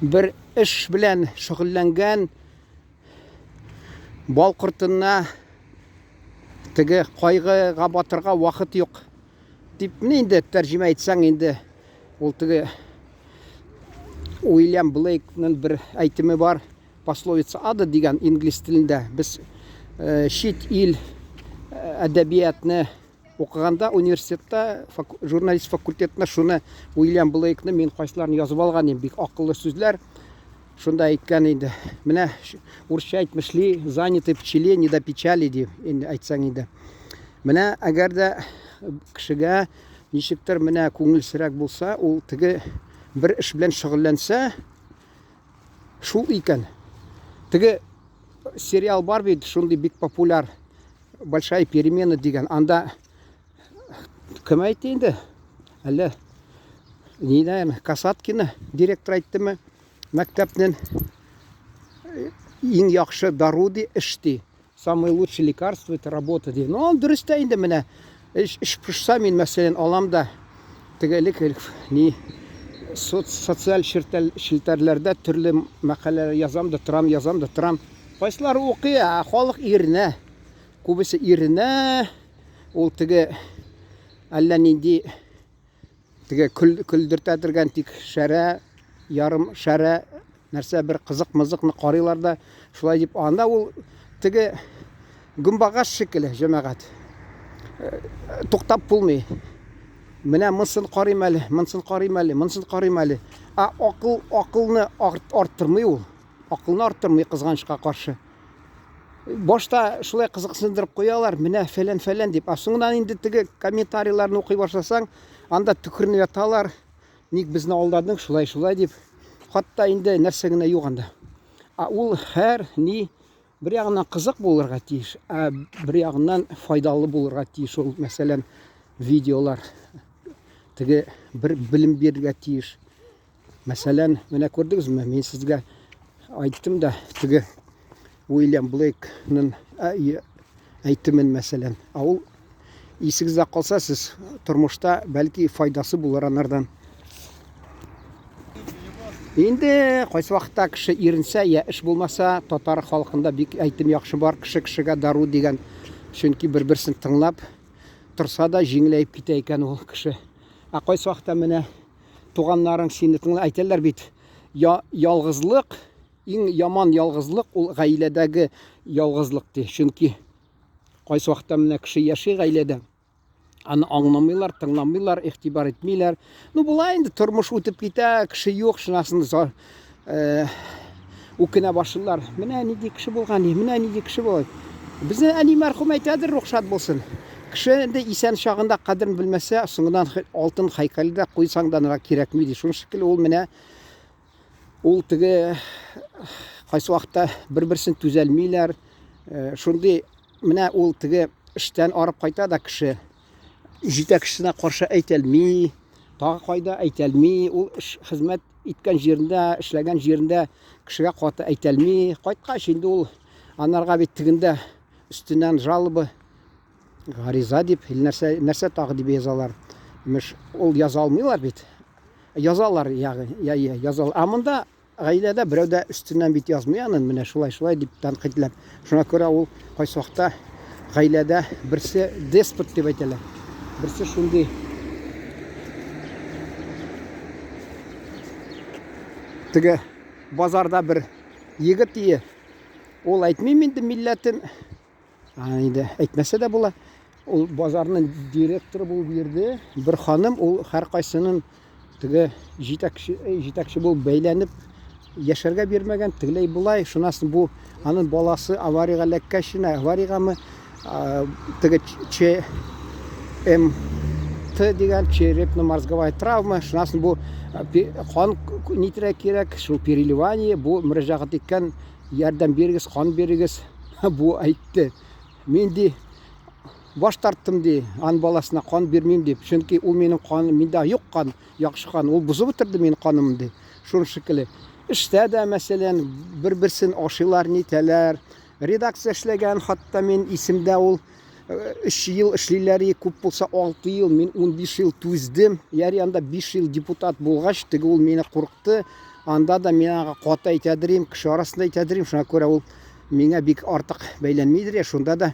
Бер эш белән шөгыльләнгән бал кортына теге кайгыга батырга вакыт юк дип, менә инде тәрҗемә итсәң инде, ул теге Уильям Блейкның бер әйтеме бар, пословица ада дигән инглиз телендә. Без чит ил әдәбиятны укыганда университетта, журналист факультетында шуны Уильям Блейкны мин кайсыларын язып алган идем, бик акыллы сүзләр. Шунда әйткән инде. Менә урысча әйтмешли, занятый пчеле не до печали дип инде әйтсәң инде. Менә әгәр дә кешегә ничектер менә күңелсерәк булса, ул теге бер эш белән шөгыльләнсә, шул икән. Теге сериал бар бит, шундый бик популяр, Большая перемена дигән. Анда кем әйтте инде? Әллә нидән Касаткина директор әйттеме? Мәктәпнең иң яхшы дару ди, эш ди. Самое лучшее лекарство это работа ди. Ну, ул дөрес тә инде менә. Эш, эш пошса мин мәсәлән алам да теге элек ни соц, социаль челтәрләрдә төрле мәкаләләр язам да торам, язам да торам. Кайсылары укый, ә халык иренә. Күбесе иренә, ул теге әллә нинди теге көл, көлдертә торган тик шәрә, ярым шәрә нәрсә бер кызык-мызыкны карыйлар да, шулай дип анда ул теге гөмбагаш шикелле җәмәгать. Э, туктап булмый. Менә монысын карыйм әле, монысын карыйм әле, монысын карыйм әле. Ә акыл акылны арттырмый ул. Акылны арттырмый кызганычка каршы. Башта шулай кызыксындырып куялар, менә фәлән-фәлән дип. Ә соңыннан инде теге комментарийларны укый башласаң, анда төкеренеп яталар. Ник безне алдадың, шулай-шулай дип. Хатта инде нәрсә генә юк анда. Ә ул һәр ни бер ягыннан кызык булырга тиеш, ә бер ягыннан файдалы булырга тиеш ул, мәсәлән, видеолар теге бер белем бирергә тиеш. Мәсәлән, менә күрдегезме, мин сезгә айттым да, теге Уильям Блейкның әйтемен, мәсәлән. Ә ул исегездә калса, сез тормышта бәлки файдасы булыр анардан. Инде кайсы вакытта кеше иренсә, я эш булмаса, татар халкында бик әйтем яхшы бар, кеше кешегә дару дигән. Чөнки бер-берсен тыңлап торса да җиңеләеп китә икән ул кеше. Ә кайсы вакытта менә туганнарың сине тыңлый, әйтәләр бит, я, ялгызлык, иң яман ялгызлык ул гаиләдәге ялгызлык ди. Чөнки кайсы вакытта менә кеше яши гаиләдә, аны аңламыйлар, тыңламыйлар, игътибар итмиләр. Ну, була инде, тормыш үтеп китә, кеше юк, шунасын э, үкенә башлыйлар. Менә нинди кеше булган, менә нинди кеше булган. Безнең әни мәрхүм әйтәдер, рухшат булсын. Кеше инде исән чагында кадерен белмәсә, соңыннан алтын һәйкәл дә куйсаң да аңа кирәкми ди. Шуның шикелле ул менә ул теге кайсы вакытта бер-берсен түзәлмиләр. Э, шундый менә ул теге эштән арып кайта да кеше җитәкчесенә каршы әйтәлми, тагы кайда әйтәлми, ул эш хезмәт иткән җирендә, эшләгән җирендә кешегә каты әйтәлми. Кайткач инде ул анарга бит тегендә өстеннән жалоба, гариза дип, нәрсә, нәрсә тагы дип язалар. Имеш, ул яза алмыйлар бит. Язалар, ягъни, я, я, язалар. Ә монда Гаиләдә берәү дә өстеннән бит язмый анын, менә шулай-шулай дип тәнкыйтьләп. Шуңа күрә ул кайсы вакытта гаиләдә берсе деспот дип әйтәләр. Берсе шундый теге базарда бер егет ие. Ул әйтмим инде милләтен. Инде әйтмәсә дә була. Ул базарның директоры булып йөрде. Бер ханым, ул һәркайсының теге җитәкче, җитәкче булып бәйләнеп яшәргә бирмәгән, тегеләй болай. Шуннан соң бу аның баласы авариягә эләккәч, авариягәме, теге Ч М Т дигән черепно-мозговая травма. Шуннан соң бу кан нитрә кирәк, шул переливание, бу мөрәҗәгать иткән Ярдәм бирегез, кан бирегез. Бу әйтте. Мин ди баш тарттым ди, ан баласына кан бирмим дип. Чөнки ул минем кан, миндә юк кан, яхшы кан. Ул бозып бетерде минем канымны ди. Шуның шикелле. Эштә дә, мәсәлән, бер-берсен ашыйлар, нитәләр. Редакция эшләгән, хатта мин исемдә ул 3 ел эшлиләр, күп булса 6 ел, мин 15 ел түздем. Яри анда 5 ел депутат булгач, теге ул мине курыкты. Анда да мин аңа каты әйтәдер идем, кеше арасында әйтәдер идем. Шуңа күрә ул миңа бик артык бәйләнмидер. Шунда да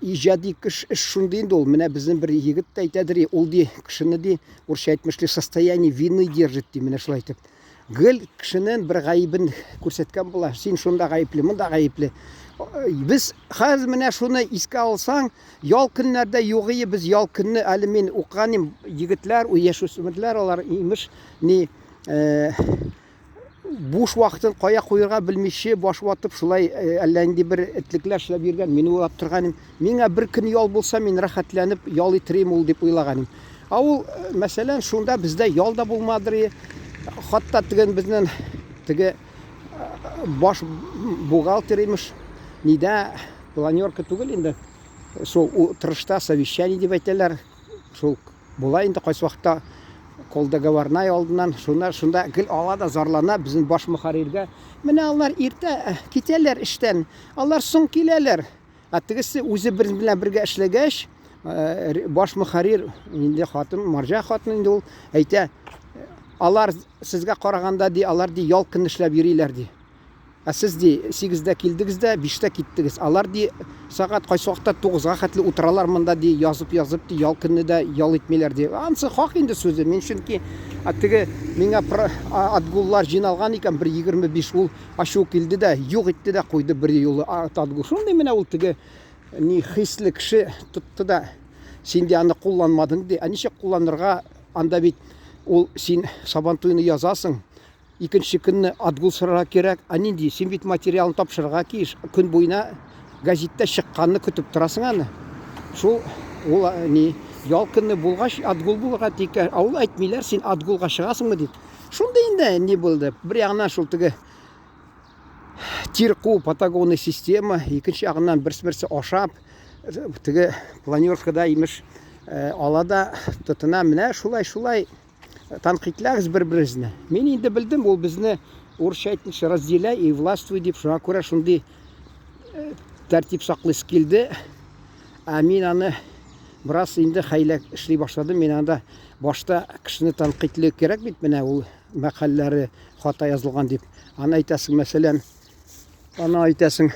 иҗади кеш эш шундый инде ул. Менә безнең бер егет тә әйтәдер, ул ди кешене ди, урысча әйтмешли, состояние вины держит ди, менә шулай итеп. Гел кешенең бер гаебен күрсәткән була. Син шунда гаепле, монда гаепле. Без хәзер менә шуны искә алсаң, ял көннәрдә югые без ял көнне әле мин укыган идем, егетләр, яшүсмерләр алар имеш ни э, буш вакытын кая куерга белмичә баш ватып шулай э, әллә нинди бер этлекләр эшләп йөргән. Мин уйлап торган идем, миңа бер көн ял булса, мин рәхәтләнеп ял итер идем ул дип уйлаган идем. Ә ул, э, мәсәлән, шунда бездә ял да булмадыр. Хатта теге безнең теге э, баш бухгалтер имеш, нидә планерка түгел инде, шул утырышта совещание дип әйтәләр, шул була инде кайсы вакытта колдоговорная алдыннан шунда шунда гел ала да зарлана безнең баш мөхәрриргә. Менә алар иртә э, китәләр эштән, алар соң киләләр. Ә тегесе үзе бер белән бергә эшләгәч, э, баш мөхәррир инде хатын, марҗа хатын инде ул әйтә, алар сезгә караганда ди, алар ди ял көн эшләп йөриләр ди. Ә сез, ди, сигездә килдегез дә, биштә киттегез. Алар, ди, сәгать кайсы вакытта тугызга хәтле утыралар монда, ди, язып-язып, ди, ял көнне дә ял итмиләр, ди. Ансы хак инде сүзе. Мин чөнки теге миңа отгуллар җыйналган икән, бер 25, ул ачуы килде дә, юк итте дә куйды бер юлы отгул. Шундый менә ул теге ни хисле кеше тотты да, син ди аны кулланмадың, ди. Ә ничек кулланырга? Анда бит ул син Сабантуйны язасың, Икенче көнне отгул сорарга кирәк. Ә нинди? Син бит материалны тапшырырга тиеш. Көн буена газетта чыкканны көтеп торасың аны. Шул ул ни ял көнне булгач отгул булырга тик. Ә ул әйтмиләр, син отгулга чыгасыңмы дип. Шундый инде ни булды. Бер ягыннан шул теге тир куу патагонный система, икенче ягыннан берсе-берсе ашап, теге планеркада имеш ала да тотына. Менә шулай-шулай Тәнкыйтьләгез бер-берегезне. Мин инде белдем, ул безне урысча әйтмешли разделяй и властвуй дип, шуңа күрә шундый э, тәртип саклыйсы килде. Ә мин аны бераз инде хәйлә эшли башладым. Мин анда башта кешене тәнкыйтьләү кирәк бит, менә ул мәкальләре хата язылган дип. Аны әйтәсең, мәсәлән, Аны әйтәсең,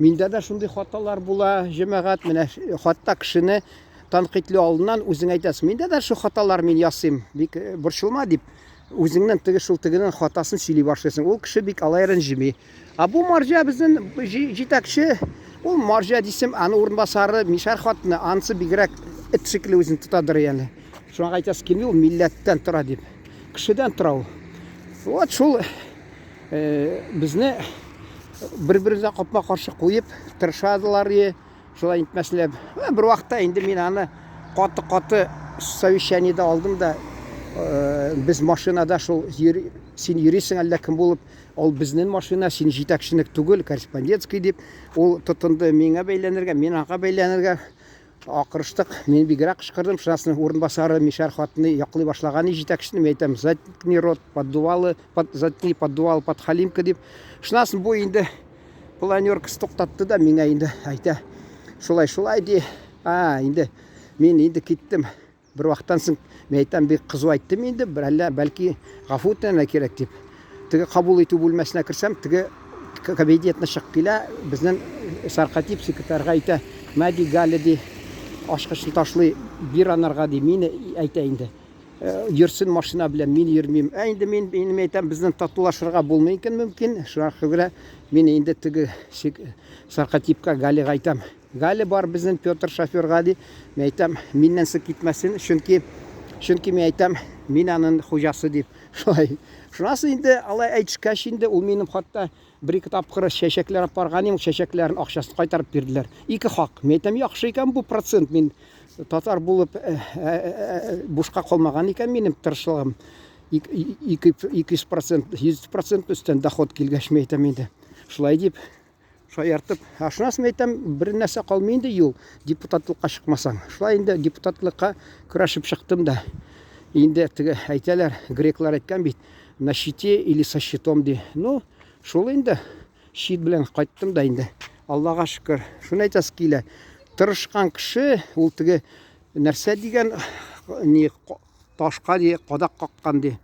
миндә дә шундый хаталар була, җәмәгать, менә хатта кешене тәнкыйтьләү алдыннан үзең әйтәсең, миндә дә шул хаталар мин ясыйм, бик э, борчылма дип, үзеңнән теге шул тегенең хатасын сөйли башлыйсың. Ул кеше бик алай рәнҗеми. Ә бу марҗа безнең җитәкче, ул марҗа дисем, аны урынбасары, мишәр хатыны, анысы бигрәк эт шикелле үзен тотадыр яны. Шуңа әйтәсе килми, ул милләттән тора дип. Кешедән тора ул. Вот шул Безне бер-беребезгә капма-каршы куеп тырышадылар и шулай итмәсләп. Бер вакытта инде мин аны каты-каты совещаниедә алдым да, без машинада шул син йөрисең әллә кем булып, ул безнең машина, син җитәкченек түгел, корреспондентский дип, ул тотынды миңа бәйләнергә, мин аңа бәйләнергә. Акырыштык. Мин бигрәк кычкырдым. Шуннан урынбасары мишәр хатыны яклый башлаган и җитәкчене мин әйтәм, заткни рот, поддувалы, под, заткни поддувалы подхалимка дип. Шуннан бу инде планеркасы туктатты да миңа инде әйтә. Шулай, шулай ди. А, инде мин инде киттем. Бер вакыттан соң мин әйтәм, бик кызу әйттем инде, бер әллә бәлки гафу үтенергә кирәк дип. Теге кабул итү бүлмәсенә керсәм, теге кабинетына чыгып килә, безнең саркатип секретарьга әйтә, мә ди, Галя ди, ачкычны ташлый, бир анарга ди, мине әйтә инде. Э, йөрсен машина белән, мин йөрмим. Ә инде мин, мин әйтәм, безнең татулашырга булмый икән мөмкин. Шуңа күрә мин инде теге саркатипка Галига әйтәм. Галя бар безнең Петр шоферга ди. Мин әйтәм, миннән соң китмәсен, чөнки чөнки мин әйтәм, мин аның хуҗасы дип. Шулай. Шуннан соң инде алай әйтешкәч инде ул минем хатта бер-ике тапкыр чәчәкләр алып барган идем, чәчәкләрен акчасын кайтарып бирделәр. Ике хак. Мин әйтәм, яхшы икән бу процент. Мин татар булып э, э, э, бушка калмаган икән минем тырышлыгым. 200 процент, 100 процент өстән доход килгәч, мин әйтәм инде. Шулай дип Шаяртып, ә шуннан соң әйтәм, бер нәрсә калмый инде юл, депутатлыкка чыкмасаң. Шулай инде депутатлыкка көрәшеп чыктым да. Инде теге әйтәләр, греклар әйткән бит, на щите или со щитом ди. Ну, шул инде щит белән кайттым да инде. Аллага шөкер. Шуны әйтәсе килә. Тырышкан кеше ул теге нәрсә дигән ни ташка ди, кадак каккан ди.